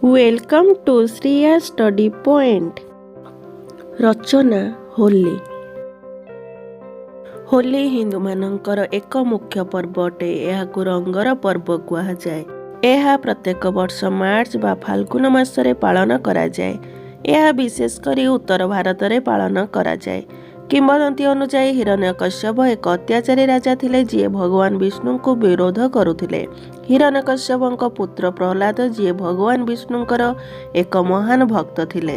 Welcome to Shriya Study Point. Rachana Holi. Holi ହିନ୍ଦୁମାନଙ୍କର ଏକ ମୁଖ୍ୟ ପର୍ବ ଅଟେ। ଏହାକୁ ରଙ୍ଗର ପର୍ବ କୁହାଯାଏ। ଏହା ପ୍ରତ୍ୟେକ ବର୍ଷ ମାର୍ଚ୍ଚ ବା ଫାଲ୍ଗୁନ ମାସରେ ପାଳନ କରାଯାଏ। ଏହା ବିଶେଷ କରି ଉତ୍ତର ଭାରତରେ ପାଳନ କରାଯାଏ। କିମ୍ବଦନ୍ତୀ ଅନୁଯାୟୀ, ହିରଣ୍ୟକଶ୍ୟପ ଏକ ଅତ୍ୟାଚାରୀ ରାଜା ଥିଲେ, ଯିଏ ଭଗବାନ ବିଷ୍ଣୁଙ୍କୁ ବିରୋଧ କରୁଥିଲେ। ହିରଣ୍ୟକଶ୍ୟପଙ୍କ ପୁତ୍ର ପ୍ରହ୍ଲାଦ, ଯିଏ ଭଗବାନ ବିଷ୍ଣୁଙ୍କର ଏକ ମହାନ ଭକ୍ତ ଥିଲେ।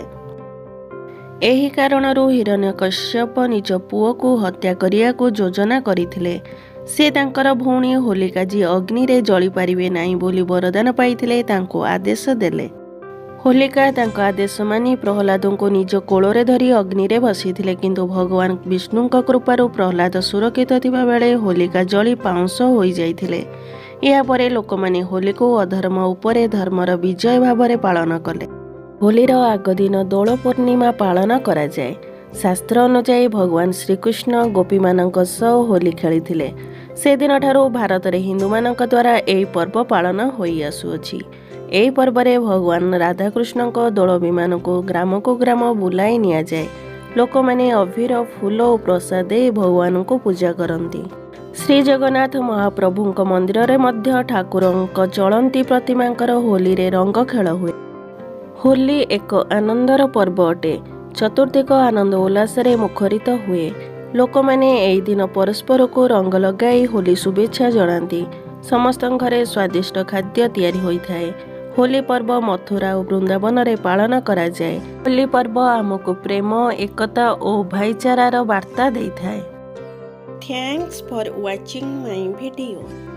ଏହି କାରଣରୁ ହିରଣ୍ୟକଶ୍ୟପ ନିଜ ପୁଅକୁ ହତ୍ୟା କରିବାକୁ ଯୋଜନା କରିଥିଲେ। ସେ ତାଙ୍କର ଭଉଣୀ ହୋଲିକା, ଯିଏ ଅଗ୍ନିରେ ଜଳିପାରିବେ ନାହିଁ ବୋଲି ବରଦାନ ପାଇଥିଲେ, ତାଙ୍କୁ ଆଦେଶ ଦେଲେ। ହୋଲିକା ତାଙ୍କ ଆଦେଶ ମାନି ପ୍ରହ୍ଲାଦଙ୍କୁ ନିଜ କୋଳରେ ଧରି ଅଗ୍ନିରେ ବସିଥିଲେ। କିନ୍ତୁ ଭଗବାନ ବିଷ୍ଣୁଙ୍କ କୃପାରୁ ପ୍ରହ୍ଲାଦ ସୁରକ୍ଷିତ ଥିବାବେଳେ ହୋଲିକା ଜଳି ପାଉଁଶ ହୋଇଯାଇଥିଲେ। ଏହାପରେ ଲୋକମାନେ ହୋଲିକୁ ଅଧର୍ମ ଉପରେ ଧର୍ମର ବିଜୟ ଭାବରେ ପାଳନ କଲେ। ହୋଲିର ଆଗ ଦିନ ଦୋଳ ପୂର୍ଣ୍ଣିମା ପାଳନ କରାଯାଏ। ଶାସ୍ତ୍ର ଅନୁଯାୟୀ, ଭଗବାନ ଶ୍ରୀକୃଷ୍ଣ ଗୋପୀମାନଙ୍କ ସହ ହୋଲି ଖେଳିଥିଲେ। ସେଦିନଠାରୁ ଭାରତରେ ହିନ୍ଦୁମାନଙ୍କ ଦ୍ୱାରା ଏହି ପର୍ବ ପାଳନ ହୋଇଆସୁଅଛି। ଏହି ପର୍ବରେ ଭଗବାନ ରାଧାକୃଷ୍ଣଙ୍କ ଦୋଳ ବିମାନକୁ ଗ୍ରାମକୁ ଗ୍ରାମ ବୁଲାଇ ନିଆଯାଏ। ଲୋକମାନେ ଅବିର, ଫୁଲ ଓ ପ୍ରସାଦ ଦେଇ ଭଗବାନଙ୍କୁ ପୂଜା କରନ୍ତି। ଶ୍ରୀଜଗନ୍ନାଥ ମହାପ୍ରଭୁଙ୍କ ମନ୍ଦିରରେ ମଧ୍ୟ ଠାକୁରଙ୍କ ଚଳନ୍ତି ପ୍ରତିମାଙ୍କର ହୋଲିରେ ରଙ୍ଗ ଖେଳ ହୁଏ। ହୋଲି ଏକ ଆନନ୍ଦର ପର୍ବ ଅଟେ। ଚତୁର୍ଦିଗ ଆନନ୍ଦ ଉଲ୍ଲାସରେ ମୁଖରିତ ହୁଏ। ଲୋକମାନେ ଏହି ଦିନ ପରସ୍ପରକୁ ରଙ୍ଗ ଲଗାଇ ହୋଲି ଶୁଭେଚ୍ଛା ଜଣାନ୍ତି। ସମସ୍ତଙ୍କ ଘରେ ସ୍ୱାଦିଷ୍ଟ ଖାଦ୍ୟ ତିଆରି ହୋଇଥାଏ। ହୋଲି ପର୍ବ ମଥୁରା ଓ ବୃନ୍ଦାବନରେ ପାଳନ କରାଯାଏ। ହୋଲି ପର୍ବ ଆମକୁ ପ୍ରେମ, ଏକତା ଓ ଭାଇଚାରାର ବାର୍ତ୍ତା ଦେଇଥାଏ। Thanks for watching my video.